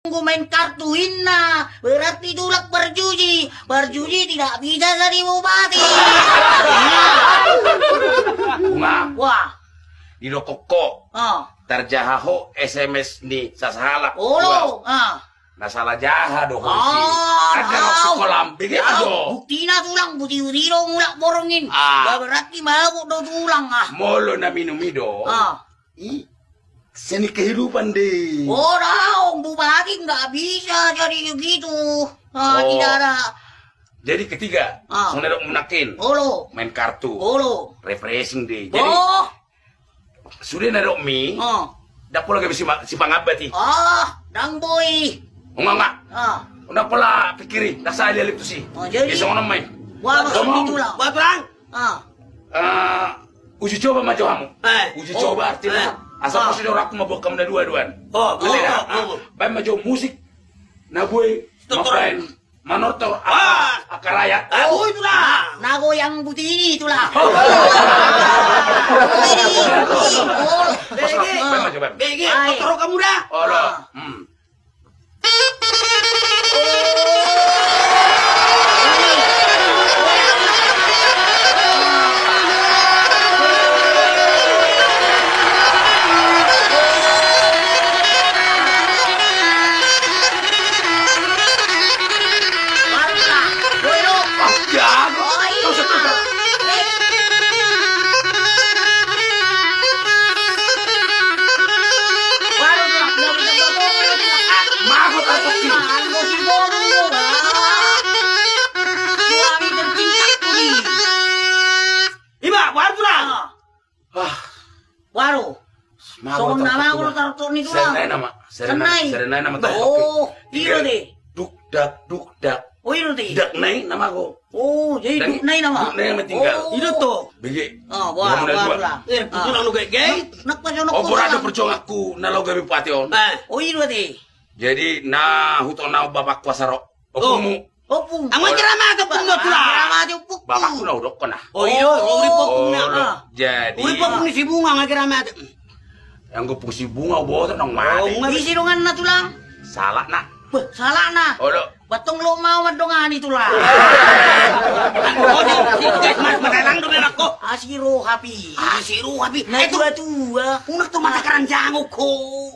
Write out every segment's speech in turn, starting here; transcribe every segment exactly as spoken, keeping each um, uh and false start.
Nunggu main kartu inna, berarti tulang parjuji. Parjuji tidak bisa jadi bupati. Bunga. Wah. Di dokokko. Ah. Tarjaha ho S M S ni sasahalak. Olo. Wah. Ah. Na salah jaha do ho si. Ah, ada rok au. Sikola bege au. Buktina tulang, buti-buti do mulak borngin. Ah. Ba berarti mabuk do tulang ah. Molo na minum i do. Ah. I seni kehidupan de. Ora, bupati nggak bisa jadi begitu. Ah, oh. Tidak ada. Jadi ketiga, ah. Songon dok munakin. Olo. Main kartu. Olo. Refreshing de. Jadi, oh. Sude na dok mi. Oh. Ndang pola gabe si ma-, si pangabat i. Ah, ndang boi. Unga, unga. Ah. Ndang pola pikiri, ndang sa alip tu si. Oh, jadi. Songon mai. Wah, maksud itulah. Wah, tulang. Ah. Ah, uji coba ma jo hamu. Eh. Uji coba artina. Eh. Asa pos di dorangku ma buat hamu na dua-duaan. Oh, oh, oh. Baen ma jo musik. Na boi. Manortor. Manortor. Ah. Angka rayat. Ah, boi tulang. Na goyang butini tulang. Oh. Butini. Butini. Bege. Baen ma jo, baen. Bege. Ai. Tortor hamu da. Olo. Ah. Hmm. Ima, baru tulang. Ah. Baru. Songon nama ulo tarotoni tulang. Sernai nama. Sernai. Sernai nama tarotoni. Oh, iya de. Duk dak, duk dak. Oh, iya de. Dak nai nama ko. Oh, jadi duk nai nama. Duk nai nama tinggal. Oh. Iya to. Bege. Oh, wah, wah, wah. Eh, tulang nu gege. Nak pajonok. Oh, berada perjuanganku na laho gabe bupati on. Eh. Oh, iya de. Jadi na hutonang bapakku asa ro. Ompungmu. Ompung. Anggo agira mate ompung do tulang. Agira mate ompung. Bapakku na hudokkon ah. Oh iya, urip ompung na. Jadi urip ompung ni si Bunga anggo agira mate. Anggo ompung si Bunga boto nang mate. Ise donganna tulang? Salakna. Beh, salakna. Olo. Batong lo mau mandongani tulang. Anggo dia si Gas Mas Matalang do memang ko. Asi Rohapi. Asi Rohapi. Na tua-tua. Unak tu mata karanjang ko.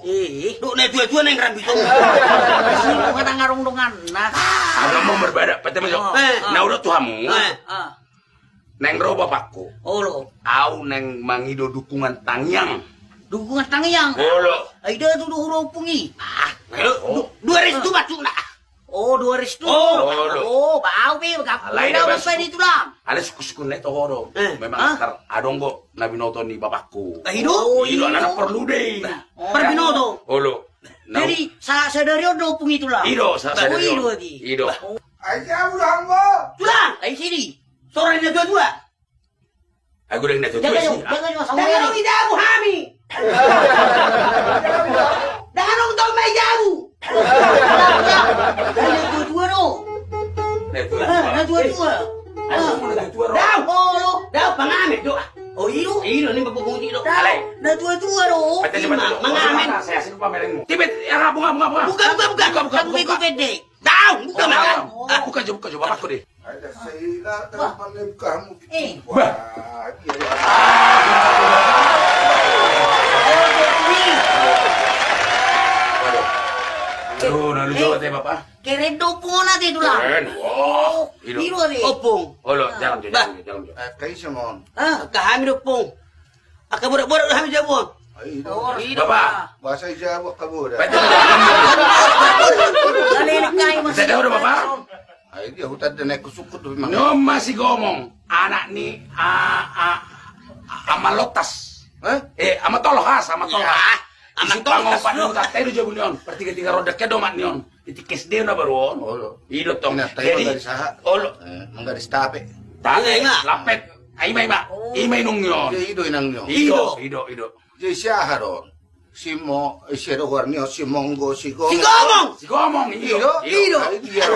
Eh. Dok na tua-tua na yang rambi tong. Asi Roha tang adong donganna. Adong mau berbada, pete mau. Na udah tu hamu. Naeng ro bapakku. Olo. Au naeng mangido dukungan tangiang. Dukungan tangiang? Olo. Ai da tu do hurupung i. Ah, dua restu batu na. Oh, dua restu. Oh, ba au be. Alai da bas di tulang. Alai suku-suku na itu horo. Memang akar adong go na binoto ni bapakku. Ido? Ido, anak perlu de. Parbinoto. Olo. Jadi salah sadari on do ompung i tulang. Ido, salah sadari on. Ido. Ai jabu do hamu. Tulang. Ai sini. Sore na dua-dua. Aku udah ngeliat tuh. Jangan, jangan, jangan. Dang adong i jabu hami. Dang adong tau mai jabu. Na tua-tua do. Na tua-tua. Dao. Dao pangamen do. Oh, ido. Ido ni bapak bunyi do. Na tua-tua do. Pangamen. Tibet, ya, bunga, bunga, bunga. Buka, buka, buka. Buka, buka, buka. Dao, buka, buka. Buka jo, buka jo, bapakku de. Ada sila terpalem kamu. Eh. Wah. Aduh, na lucu banget ya, Bapak. Keren do ompung on ate tulang. Keren. Oh, ido. Ido ate. Ompung. Olo, jalan jo, jalan jo, jalan jo. Eh, kai semon. Ah, ka hami do ompung. Angka borat-borat do hami jabu on. Bapak. Bahasa i jabu angka borat. Bapak. Saya tahu do, Bapak. Ai dia hutan dan naik kusukut do memang. Ni on ma si Gomong, anak ni, a, a, a, Ama Lotas. Eh? Eh, Ama Tolhas, Ama Tolhas. Isi pangopat ni huta tai do jabu ni on. Pertiga-tiga roda ke domat ni on. Di tikes de na baru on. Olo. Ido tong. Jadi, olo. Manggadis tape. Tape, lapet. Ai ima, ima. Ima inung ni on. Ido inang ni on. Ido, ido, ido. Jadi si aha do on? Si mo, si ada warni, si monggo, si gomong. Si gomong. Si gomong, ido. Ido. Ido.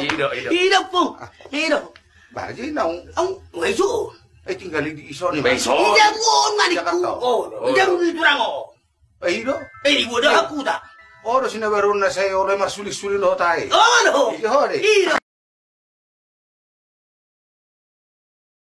Ido, ido. Ido, pung. Ido. Baji nau. Au, ngai su. Eh, tinggal di iso ni. Iso. Ida buon mani ku. Oh, ida buon turang o. Eh, i do. Eh, i do, hakuta. O do sinabaronna sai olo marsuling-suling do hota i. O do. Ise ho de? I do.